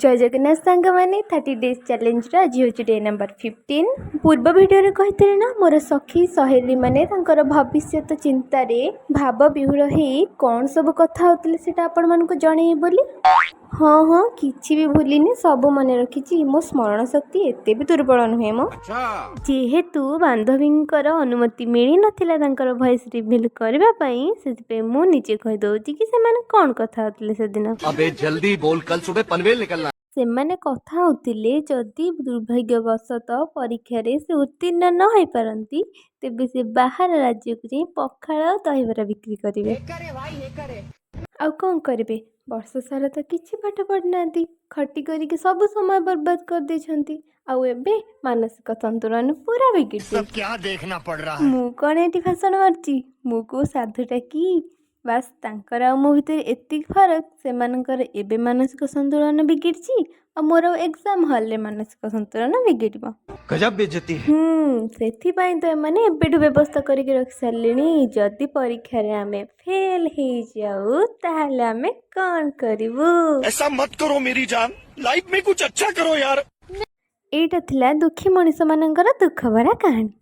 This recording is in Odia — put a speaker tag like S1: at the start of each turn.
S1: ଜୟ ଜଗନ୍ନାଥ ସାଙ୍ଗମାନେ, 30 ଡେଜ୍ ଚ୍ୟାଲେଞ୍ଜର ଆଜି ହେଉଛି ଡେ ନମ୍ବର 15। ପୂର୍ବ ଭିଡ଼ିଓରେ କହିଥିଲି ନା, ମୋର ସଖୀ ସହେଲୀମାନେ ତାଙ୍କର ଭବିଷ୍ୟତ ଚିନ୍ତାରେ ଭାବ ବିହ୍ୱଳ ହେଇ କ'ଣ ସବୁ କଥା ହେଉଥିଲେ, ସେଇଟା ଆପଣମାନଙ୍କୁ ଜଣେଇବି ବୋଲି। ହଁ, କିଛି ବି ଭୁଲିନି, ସବୁ ମନେ ରଖିଛି। ମୋ ସ୍ମରଣ ଶକ୍ତି ଏତେ ବି ଦୁର୍ବଳ ନୁହେଁ ମ। ଯେହେତୁ ବାନ୍ଧବୀଙ୍କର ଅନୁମତି ମିଳିନଥିଲା ତାଙ୍କର ଭଏସ୍ ରିଭିଲ୍ କରିବା ପାଇଁ, ସେଥିପାଇଁ ମୁଁ ନିଜେ କହିଦେଉଛି କି ସେମାନେ କ'ଣ କଥା ହେଉଥିଲେ ସେଦିନ।
S2: अबे जल्दी बोल, कल सुबह पनवेल निकलना है।
S1: ସେମାନେ କଥା ହେଉଥିଲେ, ଯଦି ଦୁର୍ଭାଗ୍ୟବଶତଃ ପରୀକ୍ଷାରେ ସେ ଉତ୍ତୀର୍ଣ୍ଣ ନ ହୋଇପାରନ୍ତି, ତେବେ ସେ ବାହାର ରାଜ୍ୟକୁ ଯାଇ ପଖାଳ ଆଉ ଦହିବରା ବିକ୍ରି କରିବେ। ଆଉ କ'ଣ କରିବେ? ବର୍ଷ ସାରା ତ କିଛି ପାଠ ପଢ଼ିନାହାନ୍ତି, ଖଟି କରିକି ସବୁ ସମୟ ବର୍ବାଦ କରିଦେଇଛନ୍ତି ଆଉ ଏବେ ମାନସିକ ସନ୍ତୁଳନ ପୁରା ବିଗିଡ଼ି ଯାଇଛି।
S3: क्या देखना पड़ रहा है?
S1: ମୁଁ କ'ଣ ଏଠି ଭାଷଣ ମାରୁଛି? ମୁଁ କେଉଁ ସାଧୁଟା କି? ବାସ୍, ତାଙ୍କର ଆଉ ମୋ ଭିତରେ ଏତିକି ଫରକ, ସେମାନଙ୍କର ଏବେ ମାନସିକ ସନ୍ତୁଳନ ବିଗିଡ଼ିଛି ଆଉ ମୋର ଏକ୍ଜାମ୍ ହଲ୍ରେ ମାନସିକ ସନ୍ତୁଳନ ବିଗିଡ଼ିବ।
S2: गजब बेइज्जती है।
S1: ସେଥିପାଇଁ ତ ଏମାନେ ଏବେଠୁ ବ୍ୟବସ୍ଥା କରିକି ରଖି ସାରିଲେଣି, ଯଦି ପରୀକ୍ଷାରେ ଆମେ ଫେଲ୍ ହେଇଯାଉ ତାହେଲେ ଆମେ କ'ଣ କରିବୁ।
S3: ऐसा मत करो मेरी जान, लाइफ में कुछ अच्छा करो यार।
S1: ଏଇଟା ଥିଲା ଦୁଃଖୀ ମଣିଷମାନଙ୍କର ଦୁଃଖ ଭରା କାହାଣୀ।